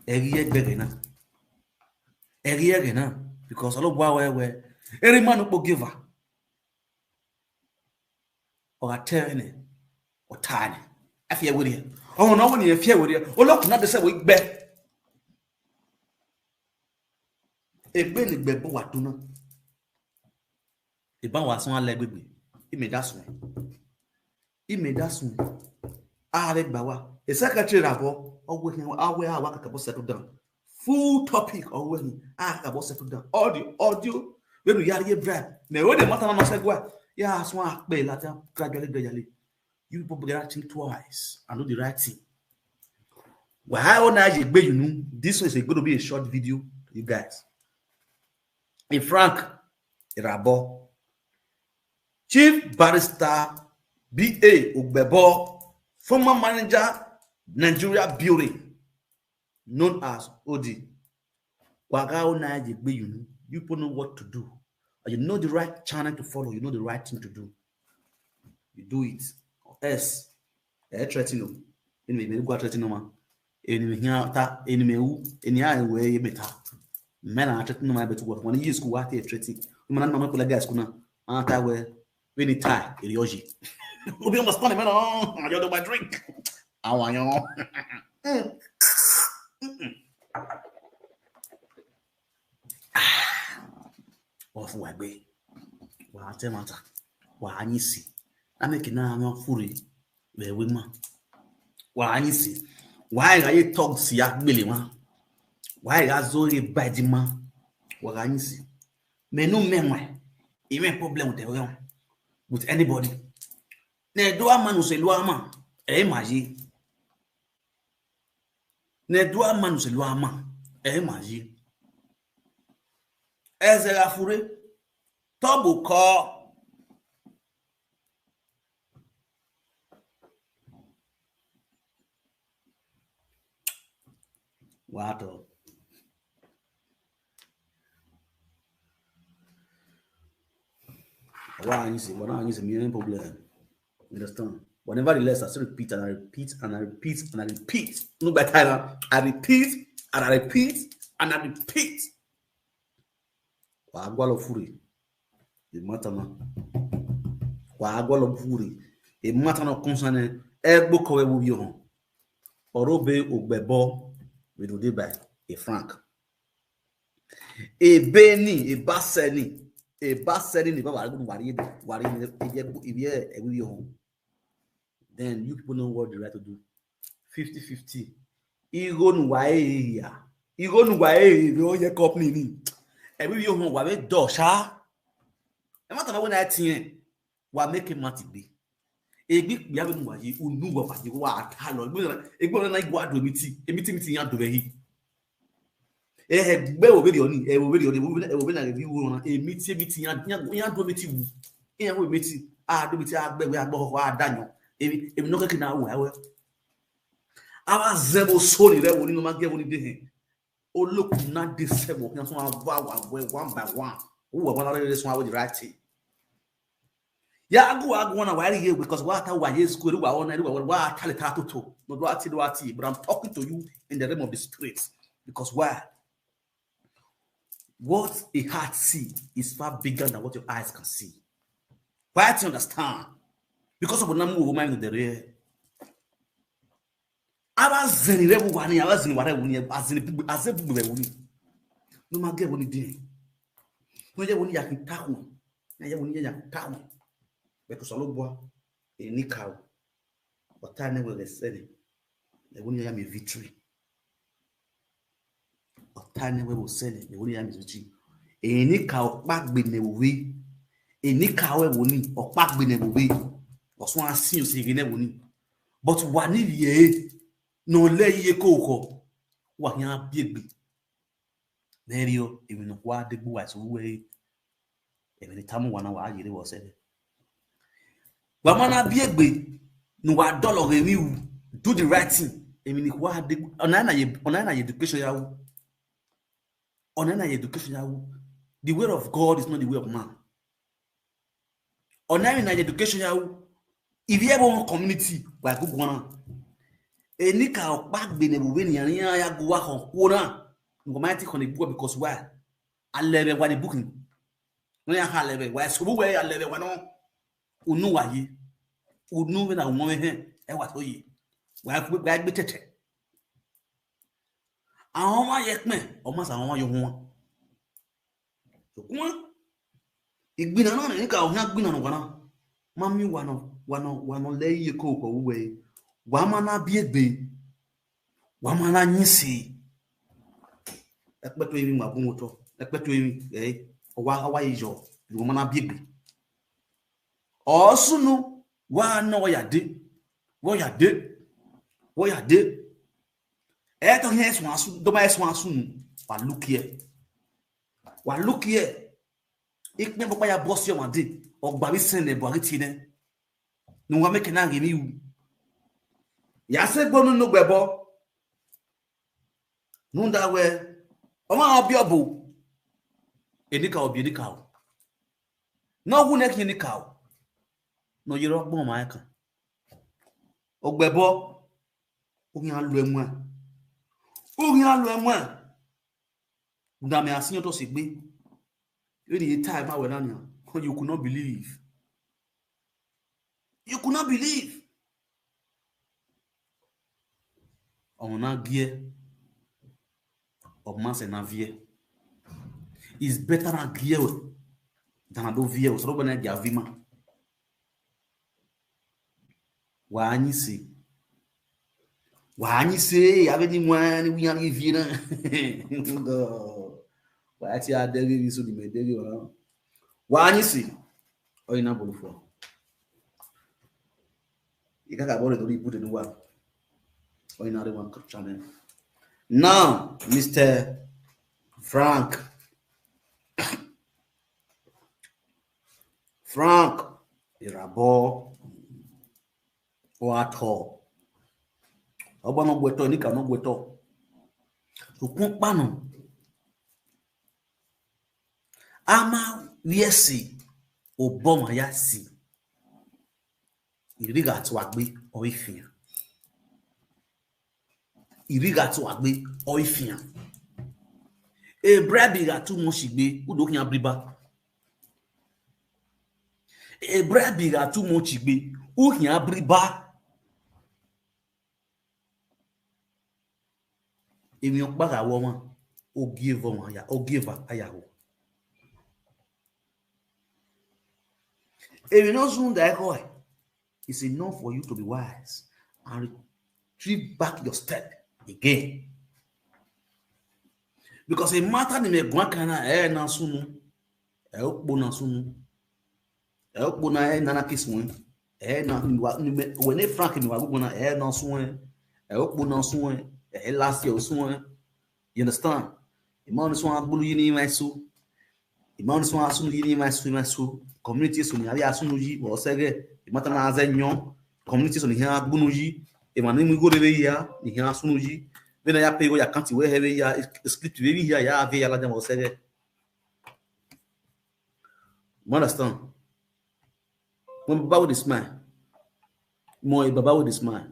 Ẹ ghi ẹgbẹghẹ na. Ẹ ghi ẹghẹ na. Because Ọlọgua wẹ wẹ, erha ima ne ukpogieva, ọ gha ta ẹmwẹ nẹ, ọ ta nẹ. A fi ẹre werriẹ. Ọmọ ne ọ wẹ ne irẹn fi ẹre werriẹ, olọkun na dẹsẹ vbe igbe. Egbe ne Ogbẹbọ wa do na, eban wa suẹn lẹ egbegbe, imẹ da suẹn. Imẹ da suẹn. A vbe gba wa. E secretary ra vbọ, ọ wẹ khin, a wẹ a wa kakabọ settle down. Full topic, ọ wẹ khin, a kakabọ settle down. All the audio, vbene u ya rhie bribe. Mẹ wẹ ne ma ta na nọ sẹ ẹguae, ya suẹn akpẹ ladian gradually, gradually. You people better think twice and do the right thing. Why ọ na ye egbe ye unu? This one is going to be a short video, you guys. In Frank Irabor, Chief Barrister B A Ogbebo, former manager, Nigeria Bureau, known as O D. Wa gha na ye egbe ye unu. You people know what to do. And you know the right channel to follow. You know the right thing to do. You do it. Or else, eh, threaten you. Eni mẹ gua threaten ọmwa. Eni mẹ hian ta, eni mẹ ru, eni a wẹ ye mẹ ta. Mẹ na threaten ọmwa, but wẹ, wẹ ne ye school wa te threaten. Ima na nọ mẹ kpẹlẹ guy school na. A ta wẹ, vbene I ta, erriọ yi. Obi ọmọ Spanish, man, I just do my drink. Awa yan. Ọ fu wa egbe, wa ta ẹmwata, wa yin isi. A mẹ ke na mwa furre vbe ẹvbo ima. Wa yin isi. Wa gha ye talk si ya gbele mwa. Wa gha zoghe bad ima. Wa gha yin isi. Mẹ ne u mẹ wan, I mwẹ problem with everyone, with anybody. Ne do ama ne u sẹ lu ama, ẹ i ma ye. Ne do ama ne u sẹ lu ama, ẹ i ma ye. Ẹzẹ gha furre, tọbokọ. Wa tọ. Wa yin isi, wa na yin isi, mi any problem. You understand? But nevertheless, I still repeat and I repeat and I repeat and I repeat. No better now. I repeat and I repeat and I repeat. Wa gualọ furre. The matter, man. Wa gualọ bu rre. E matter nọ concern ẹgbokọ vbe vbe ovbi ọhọn. Ọre obọ Ogbẹbọ vbe rhunmwuda ba e Frank. Ebe ni, eba sẹ ni, eba sẹ ni, ne eba wa rhie, wa rhie, wa rhie ivbi ẹvbo ivbi ẹvbo ọhọn. Then you people know what the right to do. Fifty fifty. Igho ne uwa re hia. Igho ne uwa re vbe ọ ye company ni. Ẹvbo ivbi ọhọn wa vbe dọ sha. Ẹ ma tama wẹ na tiẹn. Wa make mati gbe. Egbe ikpia vbe ne uwa ye, unu uwa wa ye, wa ta lọ. Egbe na, egbe na igua do emiti, emiti, emiti iran do vbe hi. Ẹhẹ, gbe ẹvbo vberriọ ni, ẹvbo vberriọ ni, ẹvbo vbe na, ẹvbo vbe na ghe vbe igho na, emiti, emiti iran, iran, iran do emiti wu. Iran wu emiti, a do emiti, a gbe ẹvbo, a gbe ọkhọ, a da yọn. Emwi, emwi ne ọ kẹkẹ na ru ẹvbo. A wa zẹ vbe oso ni rre ẹvbo ni, ne ọ ma gie ẹvbo ni de hẹn. Olokun na de sẹ vbe okhian sọn, a wa wa wẹ one by one. Uwẹ wa na rre sọn, a wẹ the right thing. Ya gu wa guan na, wa rhie, because wa ta wa ye school, wa ọna, wa, wa ta leta toto. No, do ati, do ati, but I'm talking to you in the realm of the spirit. Because why? What a heart see is far bigger than what your eyes can see. Why, do you understand? Because of what I'm moving mind in the real. A vbe zẹ ni rre ẹvbo uwa ni, a vbe zẹ ni uwa rre ẹvbo ni, a zẹ ni bugbe, a zẹ bugbe vbe ẹvbo ni. Ne ọ ma gie ẹvbo ni de. Ne ọ ye ẹvbo ni ya khin ta khuan. Ne ọ ye ẹvbo ni ya khin ta khuan. But Osanobua, enikaro, ọ ta nẹ wẹ ghẹ sẹ nẹ, ẹvbo ni ya miẹn victory. Ọ ta nẹ wẹ vbe sẹ nẹ, ẹvbo ni ya miẹn victory. Enikaro ọkpa gbe nẹ vbe ovbe. Enikaro ẹvbo ni, ọkpa gbe nẹ vbe ovbe. Ọ suẹn a sin ose ghe nẹ ẹvbo ni. But wa ni vbiẹ ẹre, ne ọ lẹ iye ke orukhọ, wa khian biẹ egbe. Vberriọ, emwi ne ọ khua degbe uwa eso vbe uwẹ re, emwi ne I tama uwa na, wa ye rre vbe ọsẹ rẹ. Wa ma na biẹ egbe ne uwa dọlọ ghe emwi ru, do the right thing. Emwi ne I khua degbe, ọna na ye, ọna na ye education ya ru. Ọna na ye education ya ru. The way of God is not the way of man. Ọna emwi na ye education ya ru. Ivbi ẹvbo community, wa gu guan na. Enikaro ọkpa gbe nẹ vbe ovbe nian, iran ya gu uwa khọn kuo na. Wa ma ti khọn egbe because why? A lẹ vbe wa ni booking. Ne iran ha lẹ vbe, wa eso vbe uwẹ a lẹ vbe wa nọ. Unu wa ye. Unu vbe na wọn vbe hẹn, ẹ wa to ye. Wa gbe, wa gbe tẹtẹ. Ahọn ọmwa ye ẹkpẹn, ọ ma sa ahọn ọmwa ye ohuan. Sokpan, igbinna na ne ka ohian gbinna ne uwa na, ma miẹn uwa nọ, uwa nọ, uwa nọ lẹ iye ke orukhọ vbe uwẹ, wa ma na biẹ egbe, wa ma na yin ise. Ẹkpẹto emwi ma gun otọ, ẹkpẹto emwi, ẹ, ọ wa, ọ wa ye yọ, wa ma na biẹ egbe. Ọ sunu, wa nọ, wa ya dee, wa ya dee, wa ya dee. Ẹ te ọ khian suẹn asu, do ma suẹn asu nu, wa lukiẹ. Wa lukiẹ. Ikpẹn bọkpa ya bọ si ọmwa dee, ọ gba vbe isẹn nẹ ẹbọ a ghi tie nẹ. Ne uwa make na ghe emwi ru. Ya sẹ egbe unu ne Ogbẹbọ. Rhunmwuda wẹẹ, ọmwa ọ biẹ ọbo, enikaro biẹ enikaro. Ne ọ wu nẹ khian enikaro, ne ọ ye rre ọgbọn ọmwa ẹkan. Ogbẹbọ, u khian lu ẹmuẹn. U khian lu ẹmuẹn. Rhunmwuda mẹ a sin otọ sẹ egbe. Vbene I ta ẹmwẹ wẹ na nian, you could not believe. You could not believe. Ọmọ na giẹ, ọ ma sẹ na viẹ. It's better na giẹ wẹ than na do viẹ wẹ, sẹ ọgba na gia viẹ ima. Wa yin ise. Wa yin ise, avbe ni wan ni wi iran ghi viẹ na. Wa tie a dẹghe vbe iso ni mẹ dẹghe ọna. Wa yin ise. Ọ i na bolo fua. I ka ka bọrọ do rhie ibude ne uwa. Ọ i na rre one channel. Now, Mister Frank. Frank, irabọ, ọ gha tọ. Ọgba nọ guẹtọ, enikaro nọ guẹtọ. Sokpan ọkpa nọ, a ma vbiẹ ẹse, obọ ọmwa ya si. Irri gha tuagbe, ọ i fian. Irri gha tuagbe, ọ i fian. E bribe gha tu mọ shigbe, u do khian briba. Bribe gha too much gbe, u khian bribe. Emwi ọkpa gha wọ ọmwa, ogieva ọmwa ya, ogieva a ya ho. Emwi ne ọ zunmwuda ekhọe, it's enough for you to be wise and retrieve back your step again. Because a matter ni mẹ guan kan na, ẹ na sunu, ẹ okpo na sunu, ẹ okpo na ẹ nana ke suẹn, ẹ na ni wa ni mẹ wẹ ne Frank ni wa gbogbo na, ẹ na suẹn, ẹ okpo na suẹn, ẹ last year suẹn. You understand? Ima ni suẹn agbulu yi ni ima isu. Ima ni suẹn asunu yi ni ima isu, ima isu. Community eso ni avbe asunu yi, vbe ọ sẹghẹ. Ima ta na zẹ yọn. Community eso ni hian agbunu yi. Emwa ni mu igho rre vbe hia, ni hian asunu yi. Vbene a ya pay igho ya kanti wẹ hẹ vbe hia, script vbe hia ya vbe ya ladian vbe ọ sẹghẹ. You understand? When Baba with a smile. Mo a Baba with a smile.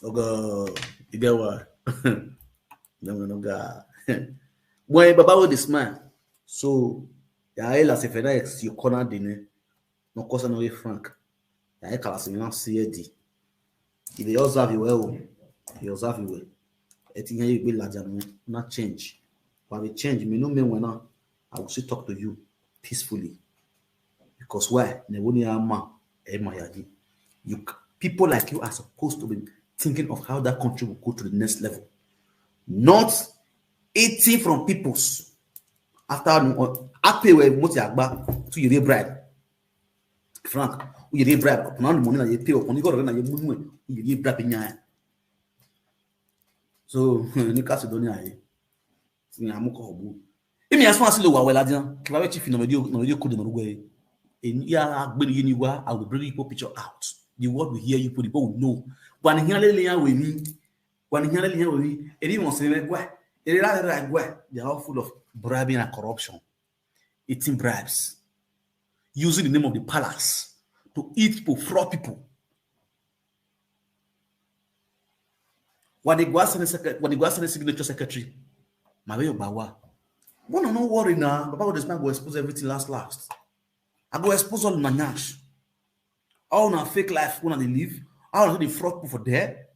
Oh God, you get why? No, no, no, God. When Baba with a smile. So, ya ela se fena ex you corner dine. No cosa no be Frank. Ya e kala se na si edi. I dey observe you well o. I dey observe you well. Ẹ ti yan ye gbe ladian na change. Wa be change. Me no me when na, I will still talk to you peacefully. Because why? Ne wo ni ama, ẹ ma ya di. You c- people like you are supposed to be thinking of how that country will go to the next level. Not eating from people's. After no, I pay we mo ti agba to you bribe. Frank, u ye rhie bribe, upon the money na ye pay, upon the God na ye mu nu, u ye rhie bribe yan. So, ni ka se do ni aye. Ni amu ko bu. Imi asun asi lo wa wẹ ladian. Kevbe avbe chief nọ vbe rhie, nọ vbe rhie code nọ rugbe. Eni ya gbe ni ye ni wa, I will bring your picture out. The world will hear you, people will know. Wa ni hian lele iran wẹ emwi. Wa ni hian lele iran wẹ emwi. Eni must say, "Why?" Eni ra ra why? They are all full of bribery and corruption. Eating bribes. Using the name of the palace to eat people, fraud people. Wa ni gua send secre-, wa ni gua send signature secretary. Ma vbe yo gba wa. One no worry now. Baba God is not go expose everything last last. I go expose all una nyash. All una fake life una dey live. All una dey fraud people for there.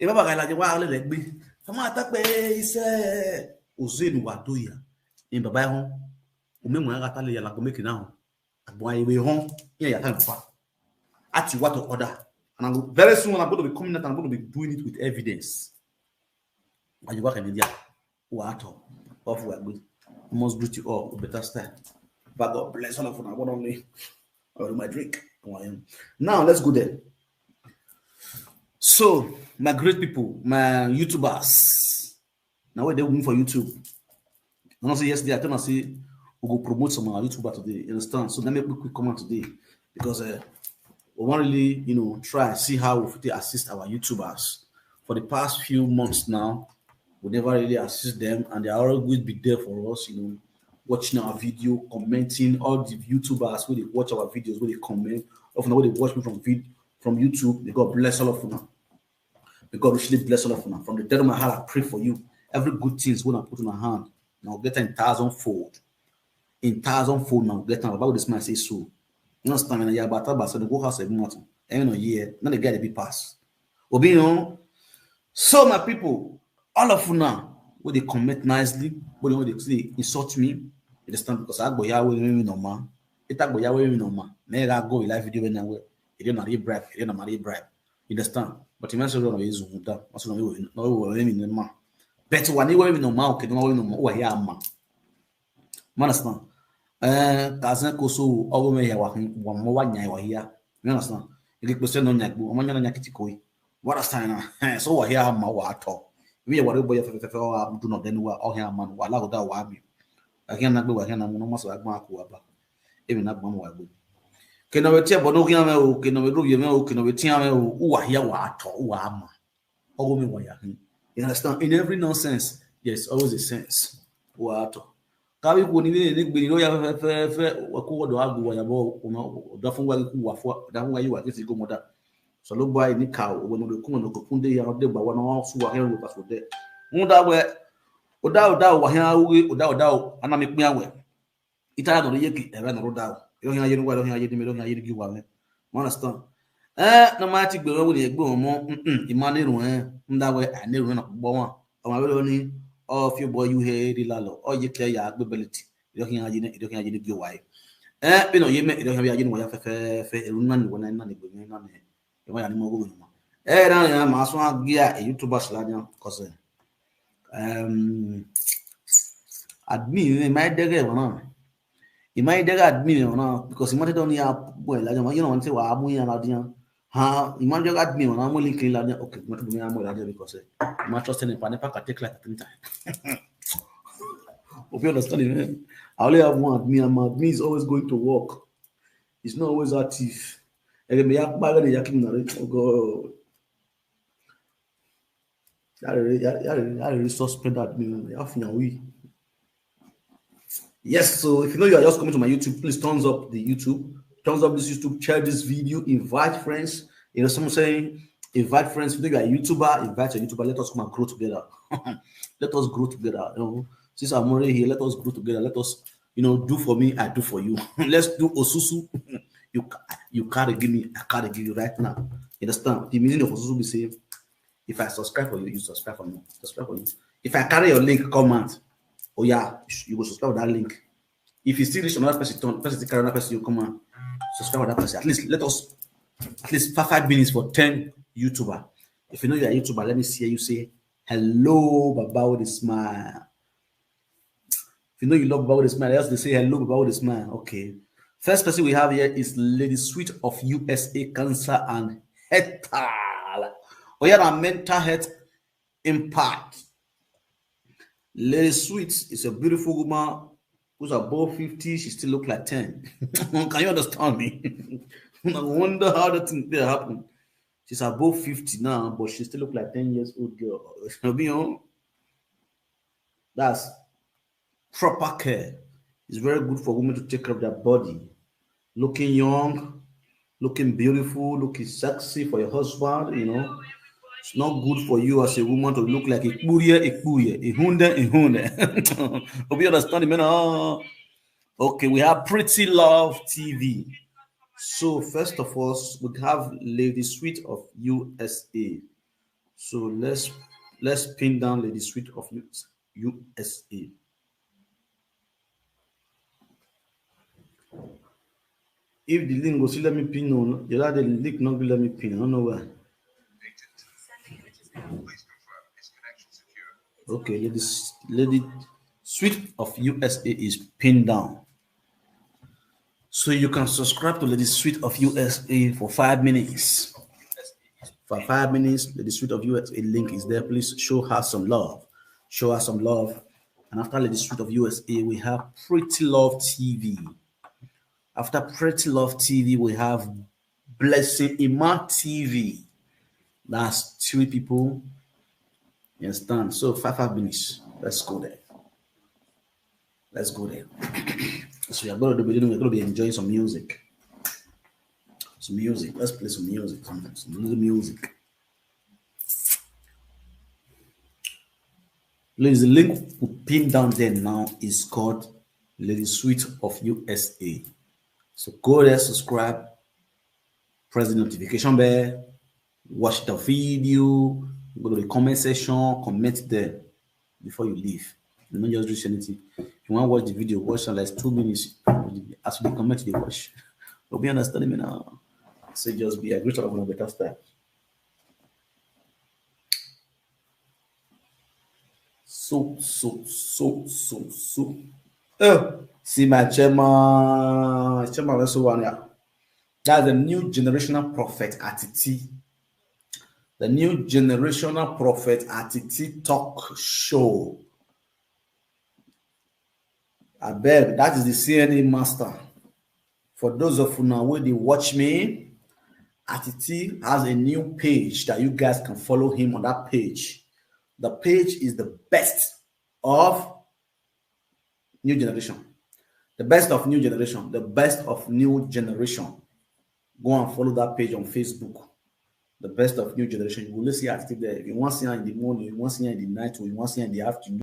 E baba gha ladian wa lele gbe. Sama ta pe ise. Ozenu wa do ya. In baba hon. U me mu gha ta le ya la go make na hon. Agbọn a vbe họn, iran ya ta nọkpa. Ati wa to order. And I'm, very soon, I'm going to be coming out and I'm going to be doing it with evidence. And you work in media. Wa tọ, off wa gbe. I must greet you all with better style. But God bless all of you. I want only, I want my drink. Now, let's go there. So, my great people, my YouTubers, now where they win for YouTube. I know say yesterday I told them say we go promote some of our YouTubers today. You understand? So let me quick, quick comment today because uh, we want really, you know, try and see how we fit assist our YouTubers. For the past few months now, we never really assist them, and they always be there for us. You know, watching our video, commenting. All the YouTubers where they watch our videos, where they comment, often where they watch me from vid- from YouTube. May God bless all of you now. May God richly bless all of you now. From the depth of my heart, I pray for you. Every good things when I put in my hand, now get in thousand fold. In thousand fold now, get in. About this man say so. You understand? And yeah, but about the go house every month. And you know, yeah, not the guy that be pass. Obi, you know. So my people, all of you now, where they comment nicely, where they, they say insult me, you understand? Because I go here with me no man. It I go here with me no man. Me I go live video when I will. It not a bribe. It not a bribe. You understand? But you must not use that. Must not use no man. But when you wear no man, okay, no man, who are here man. You understand? Eh, cousin Koso, ọgọ mẹ ya wa hin, wa mọ wa nya wa hia. You understand? Ege kpese nọ nya gbo, ọmọ nya na nya kiti koi. What a sign na. Eh, so wa hia ma wa tọ. Mi ya wa re boy fe fe fe wa du no den wa, ọ hia ma wa la go da wa mi. A hia na gbe wa hia na mu no ma so agba ku wa ba. Emi na gba mo wa gbe. Ke no we tie bo no hia me o, ke no we ro ye me o, ke no we tie me o, u wa hia wa tọ, u wa ma. Ọgọ mẹ wa ya hin. You understand? In every nonsense, there's always a sense. Wa tọ. Ka vbe ikhuo ni vbe ne gbe ni ya fe fe fe, wa ku wọdọ a gu wa ya bọ, una, ọdafun wa ku wa fua, ọdafun wa yi wa ke si go mọda. So lo gba ni ka o, wẹ no le ku no ko kunde ya de gba wa no su wa he wo pa so de. Rhunmwuda wẹ, ọda ọda wa hia ughe, ọda ọda ana mi kpian wẹ. Itara nọ rre iyeke, ẹmwẹ nọ rre odaro. Erriọ khian ye ne uwa, erriọ khian ye ne imẹ, erriọ khian ye ne igie uwa mwẹ. You understand? Eh, ne ọ ma ti gbe ruẹ wẹ ne egbe ọmọ, mm, mm, I ma na erhunmwu ẹnrẹn, rhunmwuda wẹ a na erhunmwu ẹnrẹn na kugbe ọmwa. Ọmwa vberriọ ni, ọ fi obọ ye uhe rre lalọ, ọ ye ke ya gbe belt, erriọ khian ye ne, erriọ khian ye ne igie uwa ẹre. Eh, vbene ọ ye mẹ, erriọ khian vbe ya ye ne uwa ya fẹfẹfẹ, erhunmwu na ni wẹ na, na ni egbe mwẹ na nẹ, emwa ya ni mu ọghe ovbi ne ọmwa. Eh, erha iran ma suẹn gia YouTubers ladian, because, eh, um, admin mwẹ, I ma dẹghe emwa na. I ma dẹghe admin mwẹ na, because I ma te dọ ne I ya mu ẹre ladian, ma ye ne ọmwa te wa mu iran ladian. Ha, I ma dẹghe admin mwẹ na, mu link ladian. Okay, I ma te do ne I ya mu ẹre ladian because, eh, I ma trust any NEPA, NEPA can take like three times. Hope you understand it, man. I only have one admin, and my admin is always going to work. It's not always active. Ẹghẹ mẹ ya kpa ẹghẹ ne ya ki mu na rre, oh God. Ya rere, ya, ya rere, ya rere suspend admin, ya fian wi. Yes, so if you know you are just coming to my YouTube, please thumbs up the YouTube. Thumbs up this YouTube, share this video, invite friends. You know, someone saying, invite friends. If you know you are a YouTuber, invite your YouTuber. Let us come and grow together. Let us grow together. You know, since I'm already here, let us grow together. Let us, you know, do for me, I do for you. Let's do Osusu. You ca-, you carry give me, I carry give you right now. You understand? The meaning of Osusu be say, if I subscribe for you, you subscribe for me. Subscribe for you. If I carry your link, come out. Oh yeah, you go subscribe with that link. If you still reach another person, turn, person still carry another person, you come out. Subscribe with that person. At least let us, at least five, five minutes for ten YouTuber. If you know you are a YouTuber, let me see you say, "Hello, Baba with a smile." If you know you love Baba with a smile, else they say, "Hello, Baba with a smile." Okay. First person we have here is Lady Sweet of U S A Cancer and Health. Oh yeah, na mental health impact. Lady Sweet is a beautiful woman who's above fifty. She still look like ten. Can you understand me? I wonder how that thing did happen. She's above fifty now, but she still look like ten years old girl. That's proper care. It's very good for women to take care of their body. Looking young, looking beautiful, looking sexy for your husband, you know. It's not good for you as a woman to look like a ikpurie, ikpurie, ihunde, ihunde. Hope you understand me now. Okay, we have Pretty Love T V. So first of all, we have Lady Sweet of U S A. So let's, let's pin down Lady Sweet of U S A. If the link go still let me pin on, the other, the link not gonna let me pin. I don't know why. Okay, Lady S-, Lady Sweet of U S A is pinned down. So you can subscribe to Lady Sweet of U S A for five minutes. For five minutes, Lady Sweet of U S A link is there. Please show her some love. Show her some love. And after Lady Sweet of U S A, we have Pretty Love T V. After Pretty Love T V, we have Blessing Ima T V. That's three people. You understand? So five, five minutes. Let's go there. Let's go there. So we're gonna do, we're gonna be enjoying some music. Some music. Let's play some music. Some, some little music. Please, the link we pin down there now is called Lady Sweet of U S A. So go there, subscribe, press the notification bell, watch the video, go to the comment section, comment there before you leave. You don't just reach anything. If you want to watch the video, watch it like two minutes. As you comment, you watch. Hope you understand me now. So just be a great one better style. So, so, so, so, so. Uh, see my chairman. Chairman, that's the one, yeah. That's the new generational prophet Atiti. The new generational prophet Atiti talk show. I beg, that is the C N A master. For those of you now where they watch me, Atiti has a new page that you guys can follow him on that page. The page is the best of new generation. The best of new generation. The best of new generation. Go and follow that page on Facebook. The best of new generation. You will see Atiti there. If you want to see her in the morning, you want to see her in the night, or you want to see her in the afternoon.